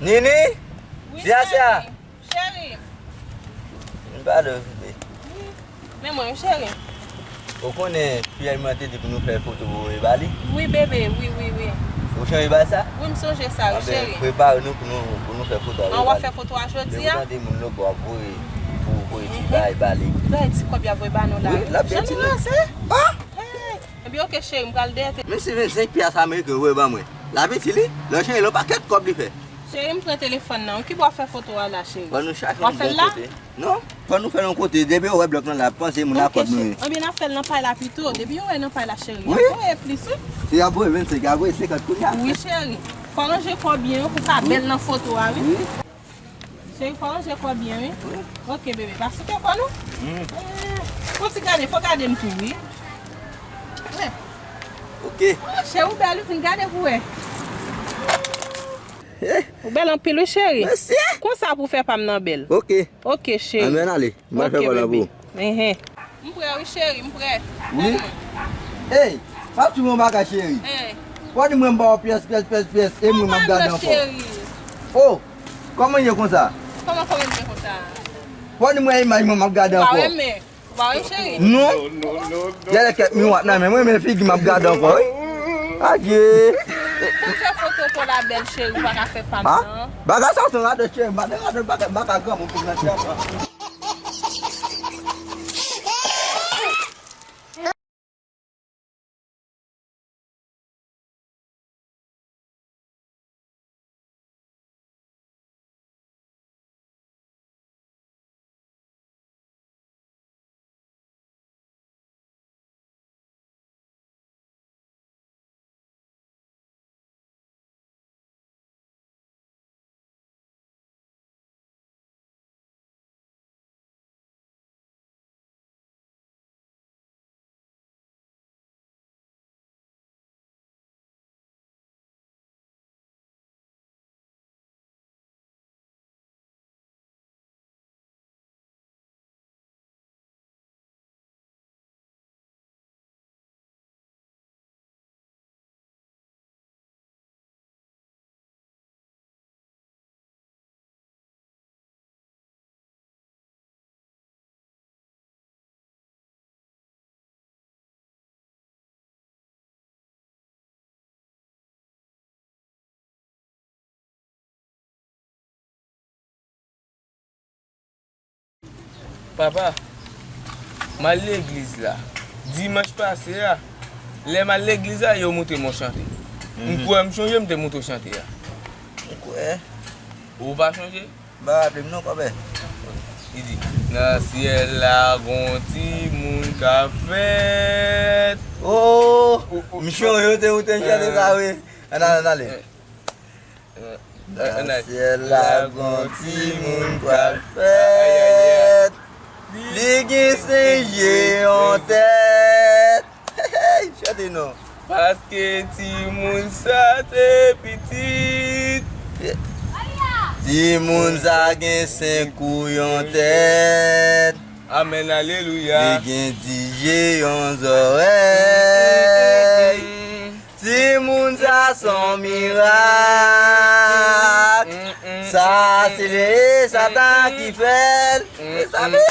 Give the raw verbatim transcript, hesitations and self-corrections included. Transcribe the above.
Nini? Wi, Sia, Sia. Cheri. Cheri. M pale w, bebe. Wi. Men mwen, cheri. Ou konnen, fi a mwen te di pou nou fè foto e ba li? Wi, bebe, wi, wi, wi. Ou chanje ba sa? Wi, m sonje sa, wi, cheri. Prepare nou pou nou, pou nou fè foto a. An, w ap fè foto a jodi a? Lè ou tande moun lòbò ap voye pou voye ti bagay ba li. Ou ta di kòb y ap voye ba nou la. Wi, l ap byen ti li. Jan nou ranse? Ah! Hey! Ebyen, oke, cheri, m pral dèyè te. Menm si vennsenk pye sa ameriken voye ban mwen, l ap itil li. Lè w chanje l, yon pakèt kòb li fè. Cheri, m pran telefòn nan. Kibò w ap fè foto a la, cheri? Ban nou chache yon bon kote. W ap fè l la? Non, fò nou fè l yon kote. Depi yo wè blòk lan la, panse moun nan kòb nou ye. Ebyen, n ap fè l nan pay la pito. Depi yo wè nan pay la, cheri, y ap voye plis, wi. Si y ap voye vennsenk, y ap voye senkant kounye a. Wi, cheri. Fò w ranje kò w byen, wi, pou w ka bèl nan foto a, wi. Wi. Cheri, fò w ranje kò w byen, wi. Wi. Oke, bebe, pa site kò nou. Mm. Eh, fò w ti gade, fò w gade m tou, wi. Wi. Oke. Oh, cheri, ou bèl, wi, vin gade pou wè. Eh. Ou bèl anpil, wi, cheri. Mèsi. Konsa pou fè pa m nan bèl. Oke. Oke, cheri. Ann ale. M pral fè kòb la pou ou. Enhen. M prè, wi, cheri, m prè. Wi. Ey, m ap di w yon bagay, cheri. Ey. Fò di mwen m ba w pyès, pyès, pyès, pyès, e mwen m ap gade ankò. Oh, kòman ye konsa? Kòman, kòman ye konsa? Fò di mwen imaj mwen m ap gade ankò. Ou pa renmen? Ou pa renmen, cheri? Non. Gade kèk miwa nan men mwen, men figi m ap gade ankò, wi. Adye. Pou fè foto pa w la bèl, cheri, ou pa ka fè pa m nan. Bagay sa se radòt, cheri, m pa te radòt, m pa ka granmoun pou m nan chè. Papa, m al legliz la. Dimanch pase a, lè m al legliz la, yo montre m yon chante. M kwè m chonje m te montre w chante a. M kwè. Ou pa chonje? M pa raple m non, kòmè. Li di, nan syèl la, gon timoun k ap fèt. Oh, m chonje, ou te, ou te chante sa, wi. Ann ale, ann ale. Nan syèl la, gon timoun pral fèt. Li gen senk je, yon tèt. Chante non. Paske timoun sa se pitit. Timoun sa gen senk kou, yon tèt. Amèn, alelouya. Li gen dis je, yon zòrèy. Timoun sa se yon mirak. Sa se le Satan ki fè l. Mezanmi.